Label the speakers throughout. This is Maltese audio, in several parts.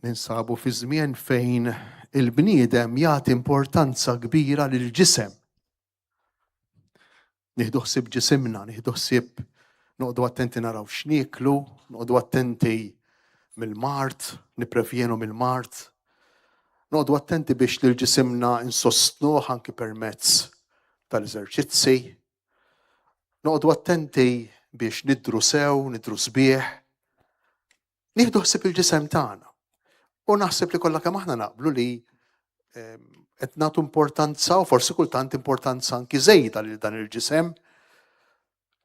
Speaker 1: Ninsabu fi żmien fejn il-bniedem jagħti importanza kbira lill-ġisem. Nieħdu ħsieb ġisimna, nieħdu ħsieb noqogħdu attenti naraw x'nieklu, noqogħdu attenti mill-mard, nipprevjenu mill-mard. Noqogħdu attenti biex lil ġisimna insostnuh anki permezz tal-eżerċizzi. Noqogħdu attenti biex nidru sew, nidru sbieħ. Nieħdu ħsieb il-ġisem tagħna. U naħseb li kollha kemm aħna naqblu li ehm, qed nagħtu importanza u forsi kultant importanza anki żejda lil dan il-ġisem.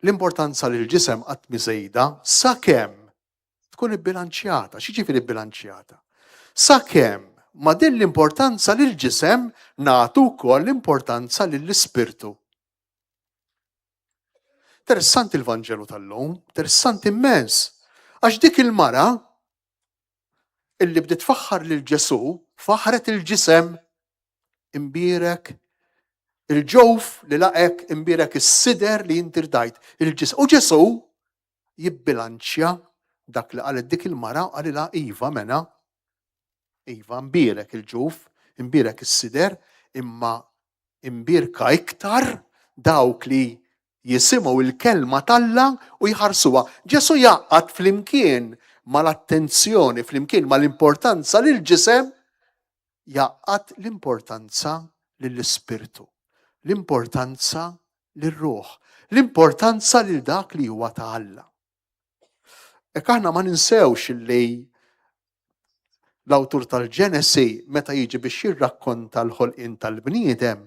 Speaker 1: L-importanza lil ġisem qatt mi żejda sakemm tkun ibbilanċjata. X'jiġifieri bbilanċjata? Sakemm ma din l-importanza lil ġisem nagħtu wkoll l-importanza lill-ispirtu. Interessanti l-Vanġelu tal-lum, interessanti immens. Għax dik il-mara illi bdiet tfaħħar lil Ġesù, faħret il-ġisem imbierek il-ġuf li laqek imbierek is-sider li inti rdajt il-ġisem. U Ġesù jibbilanċja dak li qalet dik il-mara qalilha iva mena iva mbierek il-ġuf, imbierek is-sider, imma Imbierka iktar dawk li jisimgħu l-kelma t'Alla u jħarsuha. Ġesù jgħaqqad flimkien mal-attenzjoni, flimkien mal-importanza lill-ġisem, jgħaqqad l-importanza lill-ispirtu, l-importanza lir-ruħ, l-importanza lil dak li huwa ta' Alla. Hekk aħna ma ninsewx li l-awtur tal-Ġenesi meta jiġi biex jirrakkonta l-ħolqien tal-bniedem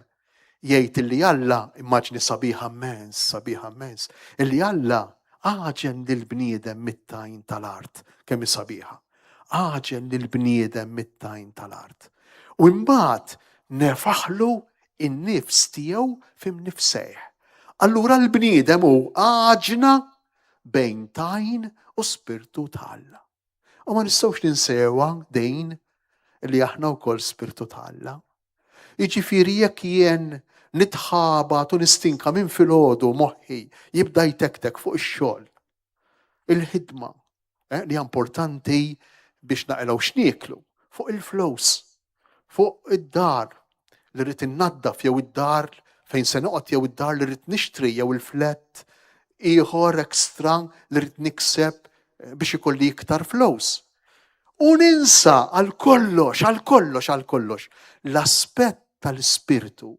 Speaker 1: jgħid li Alla, immaġni sabiħa immens, sabiħa immens, illi Alla għaġen lill-bniedem mit-tajn tal-art, kemm hi sabiħa. Għaġen lill-bniedem mit-tajn tal-art. U imbagħad nefaħlu in-nifs tiegħu f'imnifsejh. Allura l-bniedem hu għaġna bejn tajn u spirtu ta' Alla. U ma nistgħux ninsewha din li aħna wkoll spirtu ta' Alla. Jiġifieri jekk jien nitħabat u nistinka minn filgħodu moħħi jibda jtektek fuq ix-xogħol. Il-ħidma eh, li importanti biex naqilgħu x'nieklu, fuq il-flus, fuq id-dar li rrid innaddaf jew id-dar fejn se noqgħod jew id-dar li rrid nixtri jew il-flat ieħor ekstra li rrid nikseb eh, biex ikolli iktar flus. U ninsa għal kollox, għal kollox, għal kollox, l-aspett tal-ispirtu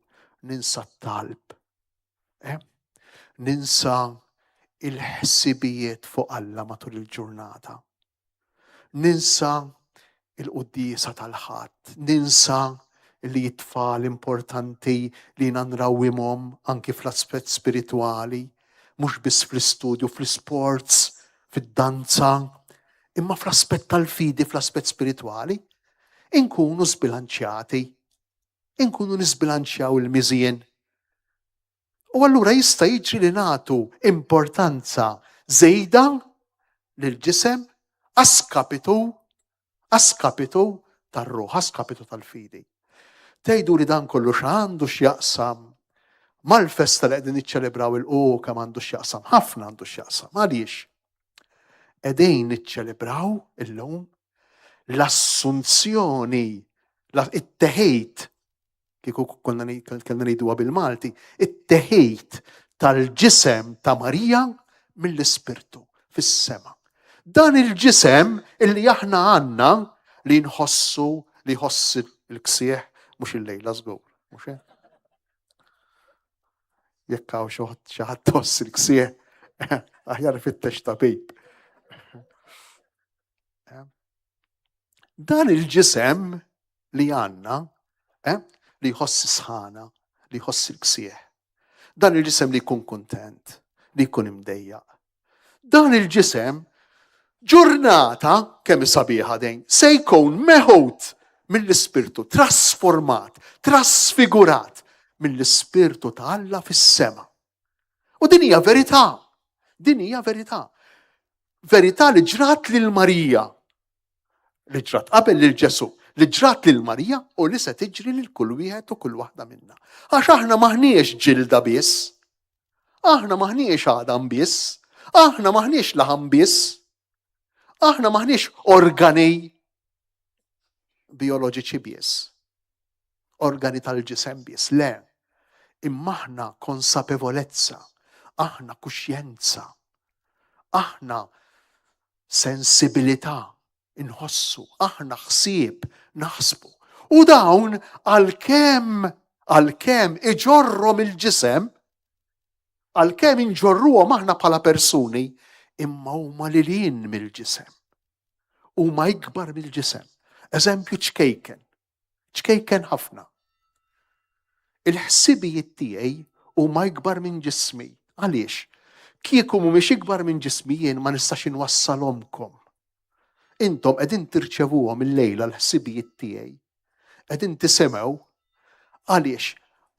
Speaker 1: ninsa t-talb. Eh? Ninsa il-ħsibijiet fuq Alla matul il-ġurnata. Ninsa il-quddiesa tal-Ħadd, ninsa li t-tfal importanti li jiena nrawwimhom anki fl-aspett spiritwali, mhux biss fl-istudju, fl-isports, fid-danza, imma fl-aspett tal-fidi, fl-aspett spiritwali, inkunu sbilanċjati, inkunu nisbilanċjaw il-miżien. U allura jista' jiġri li nagħtu importanza żejda lill-ġisem askapitu askapitu tar-ruħ, askapitu tal-fidi. Tgħidu li dan kollu x'għandu x'jaqsam mal-festa li qegħdin niċċelebraw il u kemm għandu x'jaqsam, ħafna għandu x'jaqsam. Għaliex? Qegħdin niċċelebraw illum l-assunzjoni, it-teħid kieku konna kellna ngħiduha bil-Malti, it-teħid tal-ġisem ta' Marija mill-Ispirtu fis-sema. Dan il-ġisem illi aħna għandna li nħossu li jħoss il-ksieħ mhux il-lejla żgur, mhux hekk? Jekk hawn xi ħadd tħoss il-ksieħ, aħjar fittex tabib. Dan il-ġisem li għandna, eh, li jħoss sħana, li jħoss il-ksieħ. Dan il-ġisem li jkun kuntent, li jkun imdejjaq. Dan il-ġisem ġurnata kemm sabiħa dejn se jkun meħud mill-ispirtu, trasformat, trasfigurat mill-ispirtu ta' Alla fis-sema. U din hija verità. Din hija verità. Verità li ġrat lil Marija li ġrat qabel lil Ġesù, li ġrat lil Marija u li se tiġri lil kull wieħed u kull waħda minna. Għax aħna maħniex ġilda biss, aħna maħniex għadam biss, aħna maħniex laħam biss, aħna maħniex organi. bijoloġiċi biss, organi tal-ġisem biss, le. Imma aħna konsapevolezza, aħna kuxjenza, aħna sensibilità, inħossu, aħna ħsieb, naħsbu. U dawn għalkemm għalkemm iġorrom il-ġisem, għalkemm inġorruhom aħna bħala persuni, imma huma lilin mill-ġisem. Huma ikbar mill-ġisem. Eżempju ċkejken. Ċkejken ħafna. Il-ħsibijiet tiegħi huma ikbar minn ġismi. Għaliex? Kieku mhumiex ikbar minn ġismi jien ma nistax inwassalhomkom. Intom qegħdin tirċevuhom illejla l-ħsibijiet tiegħi. Qegħdin tisimgħu għaliex?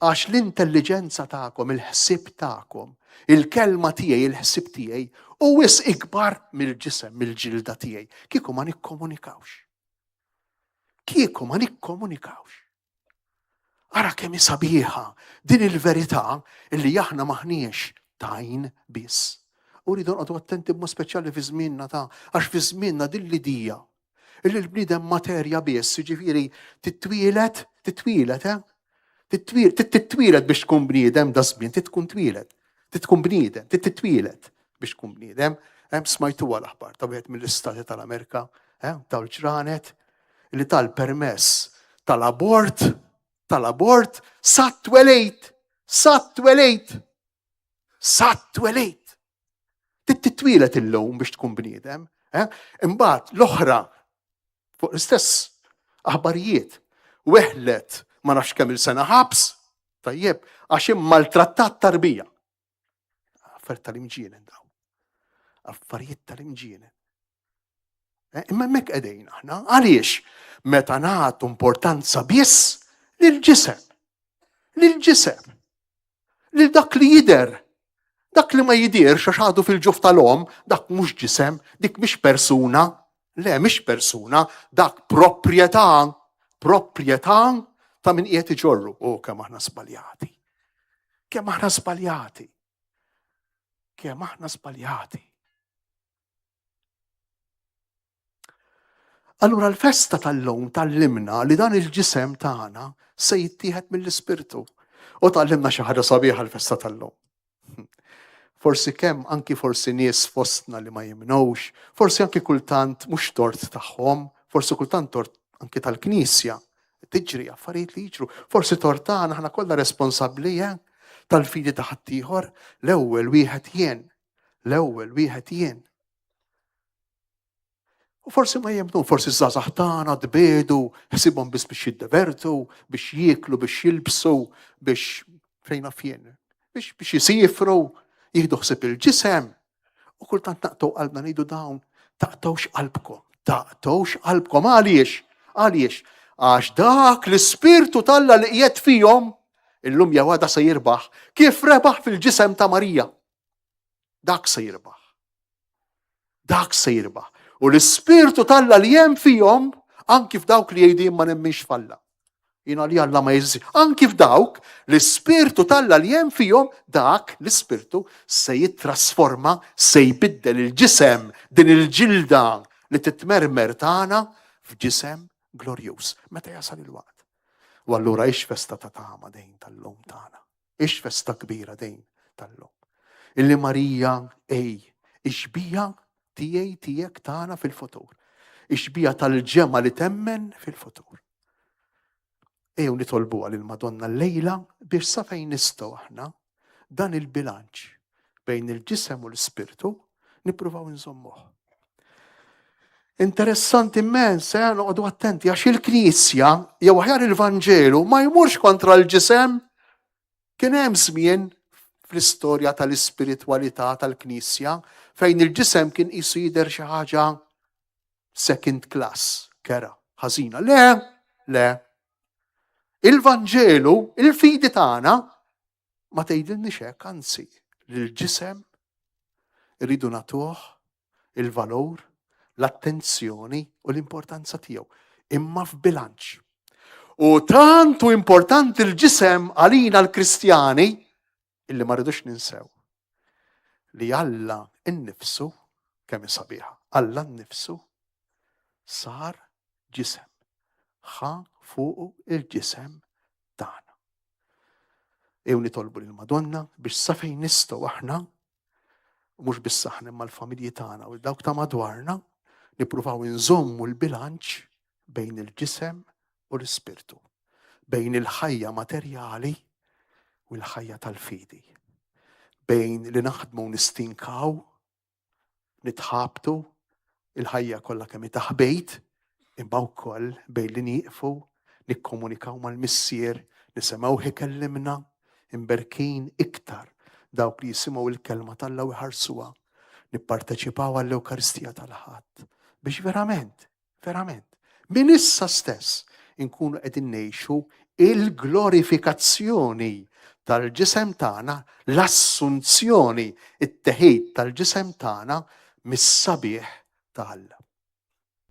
Speaker 1: Għax l-intelliġenza tagħkom, il-ħsieb tagħkom, il-kelma tiegħi, il-ħsieb tiegħi, u wis ikbar mill-ġisem, mill-ġilda tiegħi. Kieku ma nikkomunikawx. Kieku ma nikkomunikawx. Ara kemm sabiħa din il-verità li aħna maħniex tajn biss. U rridu nqogħdu attenti b'mod speċjali fi żmienna ta' għax fi żmienna din l-idea illi l-bniedem materja biss, jiġifieri titwielet, titwielet, eh? Titwielet biex tkun bniedem da żmien, titkun twieled, titkun bniedem, titwielet biex tkun bniedem. Hemm smajtuha l-aħbar ta' wieħed mill-istati tal-Amerika, eh, tal-ġranet, li tal-permess tal-abort, tal-abort, sa twelejt, sa twelejt, sa twelejt. Titwielet illum biex tkun bniedem. Eh? Imbagħad l-oħra fuq l-istess aħbarijiet weħlet ma nafx kemm il-sena ħabs, tajjeb, għax immaltrattat tarbija. Affarijiet tal-imġienen daw. Affarijiet tal-imġienen. Eh, imma hemmhekk qegħdin aħna. Għaliex? Meta nagħtu importanza biss lill-ġisem. Lill-ġisem. Lil dak li jidher. Dak li ma jidirx għax għadu fil-ġuf tal-om, dak mhux ġisem, dik mhix persuna. Le, mhix persuna, dak proprjetà, proprjetà ta' min qiegħed iġorru. Oh, kemm aħna żbaljati. Kemm aħna żbaljati. Kemm aħna żbaljati. Allura l-festa tal-lum tallimna li dan il-ġisem tagħna se jittieħed mill-Ispirtu. U tallimna xi ħaġa sabiħa l-festa tal-lum. Forsi kemm anki forsi nies fostna li ma jimnux, forsi anki kultant mhux tort tagħhom, forsi kultant tort anki tal-Knisja, tiġri affarijiet li jiġru. Forsi tort tagħna aħna kollha responsabbli eh, tal-fidi ta' ħaddieħor, l-ewwel wieħed jien, l-ewwel wieħed jien. U forsi ma jemnu, forsi z-zazax tagħna tbiedu, ħsibhom biss biex jiddevertu, biex jieklu, biex jilbsu, biex fejn fjen, biex biex jisifru, jieħdu ħsieb il-ġisem. U kultant naqtgħu qalbna ngħidu dawn, taqtgħux qalbkom, taqtgħux qalbkom għaliex? Għaliex? Għax dak l-ispirtu talla li qiegħed fihom illum jew għada se jirbaħ, kif rebaħ fil-ġisem ta' Marija. Dak se jirbaħ. Dak se jirbaħ. U l-ispirtu t'Alla li hemm fihom, anki f'dawk li jgħidu jien ma nemminx f'Alla. Jiena li Alla ma jeżisti. Anki f'dawk, l-ispirtu t'Alla li hemm fihom, dak l-ispirtu se jittrasforma, se jbiddel il-ġisem din il-ġilda li titmermer tagħna f'ġisem glorjuż meta jasal il-waqt. U allura ix festa ta' tama dejn tal-lum tagħna. Ix festa kbira din tal-lum. Illi Marija ej, ix-xbija tiegħi tiegħek tagħna fil-futur. Ix-xbija tal-ġemgħa li temmen fil-futur. Ejjew nitolbuha lil Madonna llejla biex sa fejn nistgħu aħna dan il-bilanċ bejn il-ġisem u l-ispirtu nippruvaw nżommuh. Interessanti immens, eh, noqogħdu attenti għax il-Knisja jew aħjar il-Vanġelu ma jmurx kontra l-ġisem. Kien hemm żmien fl-istorja tal-ispiritwalità tal-Knisja fejn il-ġisem kien qisu jidher xi ħaġa second class, kera, ħażina. Le, le. Il-Vanġelu, il-fidi tagħna ma tgħidilniex hekk, anzi, l-ġisem irridu nagħtuh il-valur, l-attenzjoni u l-importanza tiegħu, imma f'bilanċ. U tant hu importanti l-ġisem għalina l-Kristjani illi ma rridux ninsew li Alla innifsu kemm sabiħa, Alla nnifsu sar ġisem. ħa fuqu il-ġisem tagħna. Ew nitolbu lil Madonna biex sa fejn nistgħu aħna mhux biss aħna imma l-familji tagħna u dawk ta' madwarna nippruvaw inżommu l-bilanċ bejn il-ġisem u l-ispirtu, bejn il-ħajja materjali u l-ħajja tal-fidi, bejn li naħdmu nistinkaw nitħabtu, il-ħajja kollha kemm hi taħbejt, imma wkoll bejn li nieqfu, nikkomunikaw mal-Missier, nisimgħuh ikellimna, imberkin iktar dawk li jisimgħu l-kelma t'Alla u jħarsuha, nipparteċipaw għall-Ewkaristija tal-Ħadd biex verament Verament. Minn issa stess inkunu qegħdin ngħixu il-glorifikazzjoni tal-ġisem tagħna, l-assunzjoni, it-teħid tal-ġisem tagħna mis-sabiħ ta' Alla.